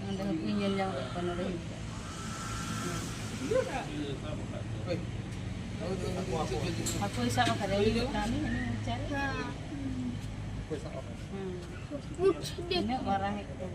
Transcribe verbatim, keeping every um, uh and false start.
ᱱᱚᱸᱰᱮ ᱦᱚᱸᱠᱚ ᱧᱮᱞ ᱧᱟᱢ ᱠᱮᱫ ᱠᱚᱣᱟ, ᱱᱚᱸᱰᱮ ᱦᱚᱸ᱾ ᱦᱟᱹᱠᱩᱭ ᱥᱟᱵ ᱟᱠᱟᱫᱟ, ᱩᱱᱤ ᱫᱚ ᱠᱟᱹᱢᱤ, ᱩᱱᱤ ᱢᱚᱪᱟ ᱨᱮ᱾ ᱦᱩᱸ᱾ ᱛᱤᱱᱟᱹᱜ ᱢᱟᱨᱟᱝ ᱮᱠᱫᱚᱢ᱾